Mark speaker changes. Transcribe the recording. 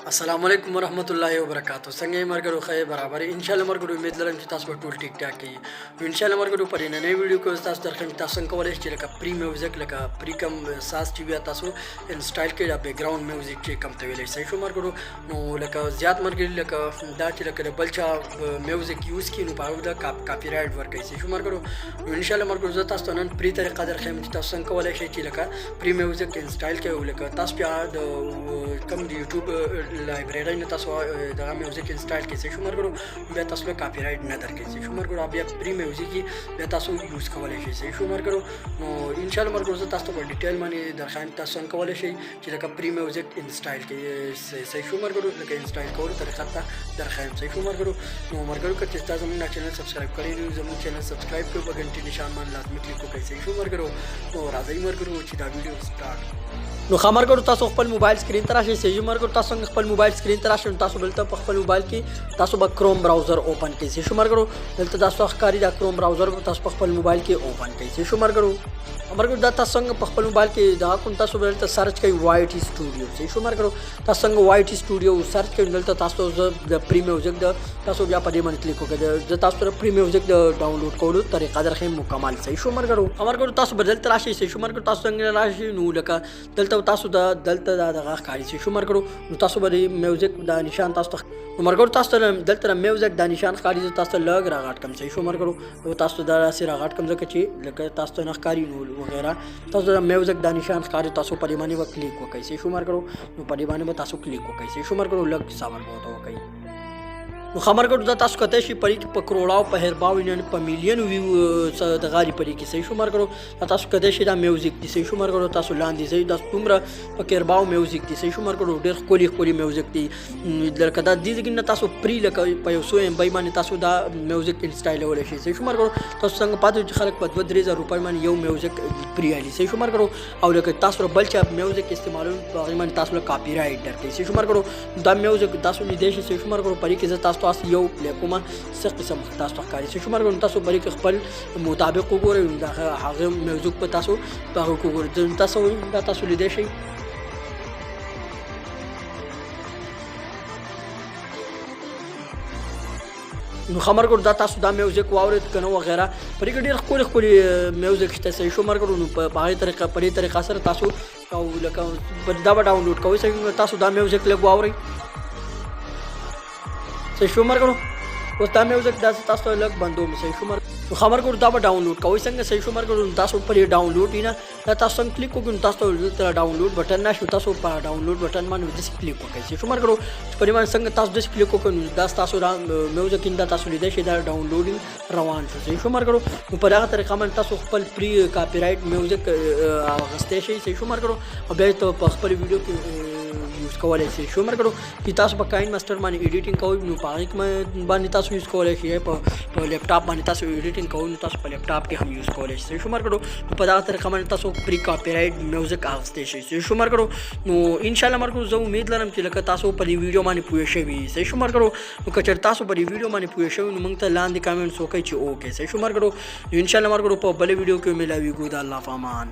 Speaker 1: السلام علیکم ورحمت الله وبرکاتو. څنګه یې مرګرو؟ ښه یې؟ برابر ان شاء الله. مرګرو، امید لرم چې تاسو به ټول ټیک ټاک یې. نو ان شاء الله مرګرو، په نننۍ ویډیو کې تاسو درخم تاسو څنګه کولای شئ چې لکه پری میوزیک، لکه پری کم ساز چې بیا تاسو انسټایل کې دا بیک ګراوند میوزیک چې کم ته ویلی صحیح شو مرګرو. نو لکه زیات مرګري لکه دا چې لکه د بل چا میوزیک یوز کړي، نو په هغه د کاپی رایټ ورکوي، صحیح شو مرګرو. نو ان شاء الله مرګرو، زه تاسو ته نن پری طریقه درخم چې تاسو څنګه کولای شئ چې لکه پری میوزیک انسټایل کړئ او لکه تاسو بیا د کوم د یوټیوب لایبرری نه تاسو دغه میوزیک انسټایل کړئ، صحیح شو مرګرو، بیا تاسو له کاپی رایټ نه درکوي، صحیح شو مرګرو. بیا پری میوزیک بیا تاسو یوز کولای شئ، صحیح شو مرګرو. نو ان شاء الله مرګرو، زه تاسو ته په ډیټیل باندې درخایم تاسو څنګه کولای شئ چې لکه پری میوزیک انسټایل کړئ، صحیح شو مرګرو، لکه انسټایل کولو طریقه ته درخایم، صحیح شو مرګرو. نو مرګرو، که چې تاسو زموږ چینل سبسکرایب کړی نو زموږ چینل سبسکرایب کړئ، په ګنټي نشان باندې لازمي کلیک وکړئ، صحیح شو مرګرو. نو راځئ مرګرو چې دا ویډیو سٹارټ. نو ښه مرګرو، تاسو خپل موبایل سکرین ته راشئ، صحیح مرګرو. تاسو څنګه خپل موبایل سکرین ته راشئ، نو تاسو دلته په خپل موبایل کې تاسو به کروم براوزر اوپن کړئ، صحیح شو مرګرو. دلته تاسو ښکاري دا کروم براوزر به تاسو په خپل موبایل کې اوپن کړئ، صحیح شو مرګرو. مرګرو، دا تاسو څنګه په خپل موبایل کې دا کوم، تاسو به دلته سرچ کړئ وای ټي سټوډیو، صحیح شو مرګرو. تاسو څنګه وای ټي سټوډیو سرچ کړئ، دلته تاسو زه د پری میوزیک د تاسو بیا په دې باندې کلیک وکړئ. زه تاسو سره پری میوزیک د ډاونلوډ کولو طریقه درخیم مکمل، صحیح شو مرګرو. مرګرو، تاسو به دلته راشئ، صحیح شو مرګرو. تاسو څنګه راشئ، نو لکه دلته تاسو د دلته دا دغه ښکاري، صحیح شو مرګرو. نو تاسو به د میوزیک دا نشان تاسو ته، نو مرګرو، تاسو ته دلته د میوزیک دا نشان ښکاري. زه تاسو ته لږ راغټ کم، صحیح شو مرګرو. نو تاسو دا داسې راغټ کم ځکه چې لکه تاسو ته نه ښکاري نو وغیره. تاسو د میوزیک دا نشان ښکاري، تاسو په دې باندې به کلیک وکړئ، صحیح شو مرګرو. نو په دې باندې به تاسو کلیک وکړئ، صحیح شو مرګرو. لږ صبر به ورته وکړئ. نو خبر کړو، دا تاسو کته شي پرې کې په کروڑاو، په هرباو، یعنی په میلیون ویو د غالي پرې کې، صحیح شو مرګرو. دا تاسو کته شي دا میوزیک دي، صحیح شو مرګرو. تاسو لاندې ځئ، دا څومره په کرباو میوزیک دي، صحیح شو مرګرو. ډېر ښکلي ښکلي میوزیک دي. لکه دا دې ځای نه تاسو پری لکه په یو څو ایم بي باندې تاسو دا میوزیک انسټایلولی شئ، صحیح شو مرګرو. تاسو څنګه پاتې چې خلک په 2-3 زره روپۍ باندې یو میوزیک پری الي، صحیح شو مرګرو. او لکه تاسو بل چا میوزیک استعمالول، په هغې باندې تاسو له کاپی رایټ درکوي، صحیح شو مرګرو. دا میوزیک تاسو لیدای شئ، صحیح شو مرګرو. پرې کې زه تاسو تاسو یو پلی کوم، څه قسم تاسو ته ښکاري، صحیح شو مرګرو. تاسو پرې کې خپل مطابق وګورئ، دا هغه میوزیک په تاسو په هغه کې وګورئ. تاسو دا تاسو لیدای شئ. نو خبر کړو، دا تاسو دا میوزیک واورید کنه وغیرہ. پرې کې ډېر ښکلي ښکلي میوزیک شته، صحیح شو مرګرو. نو په هغې طریقه، په دې طریقه سره تاسو او لکه دا به ډاونلوډ کوئ، صحیح. تاسو دا میوزیک لږ واورئ، صحیح شو مرګرو. اوس دا میوزیک داسې تاسو لږ بندوم، صحیح شو مرګ. نو خبر کړو، دا به ډاونلوډ کوئ څنګه، صحیح شو مرګرو. تاسو پر ډاونلوډ نه دا تاسو څنګه کلیک وکړئ، نو تاسو دلته ډاونلوډ بټن نه شو، تاسو په ډاونلوډ بټن باندې داسې کلیک وکړئ، صحیح شو مرګرو. چې په دې باندې څنګه تاسو داسې کلیک وکړئ، نو دا تاسو دا میوزیک دا تاسو لیدای شئ، دا ډاونلوډینګ روان شو، صحیح شو مرګرو. نو په دغه طریقه باندې تاسو خپل پری کاپی رایټ میوزیک اخیستی شئ، صحیح شو مرګرو، او بیا ته په خپل ویډیو کې یوز کولای شئ، شو مرګرو. چې تاسو په کاین ماستر باندې ایډیټینګ کوئ، نو په هغې کې باندې تاسو یوز کولای شئ. په لپټاپ باندې تاسو ایډیټینګ کوئ، نو تاسو په لپټاپ کې هم یوز کولای شئ، شو مرګرو. نو په دغه طریقه باندې تاسو پری کاپی رایټ میوزیک اخیستی شئ، صحیح شو مرګرو. نو ان شاء الله مرګرو، زه امید لرم چې لکه تاسو په دې ویډیو باندې پوه شوي، صحیح شو مرګرو. نو که چېرې تاسو په دې ویډیو باندې پوه شوي، نو موږ ته لاندې کمنټس وکړئ چې اوکې، صحیح شو مرګرو. نو ان شاء الله مرګرو، په بله ویډیو کې ملاویږو. د الله په امان.